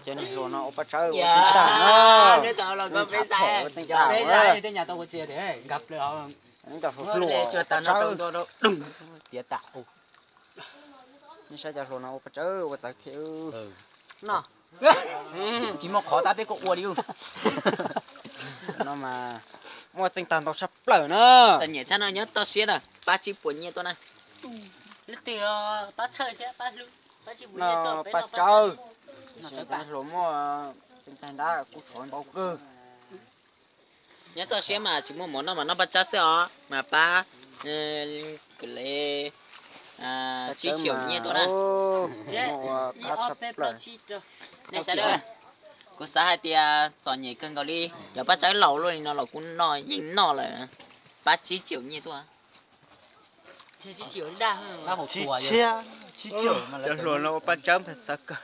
Cov niag hluas no ua paj tsawb ua tseeb tag na. Ntshav phem ua tseeb tag. Cov hluas hluas ua paj tsawb. Tiav tas. Nej saib cov hluas no ua paj tsawb ua txawv thiab. Tsis muaj qhov tab peb kuj ua li. No mas muaj tseeb tag ntau tshaj plaws na. Txom nyem tshaj no nyob toj siab na, pab tsib puas nyiaj tuaj na. No paj tsawb. Hluas muaj tseeb tag nrab kuj tshuav ntau kawg. Nyob toj siab mas tsis muaj mov noj mas noj paj tsawb xwb os mas pab kwv li tsib caum nyiaj tuaj na. Nej saib, kuv xav hais tias txom nyem kawg nkaus li, cov paj tsawb laus luaj li no los kuv noj yeej noj lawm. Pab tsib caum nyiaj tuaj. Cov hluas no ua paj tsawb mas txawv kawg.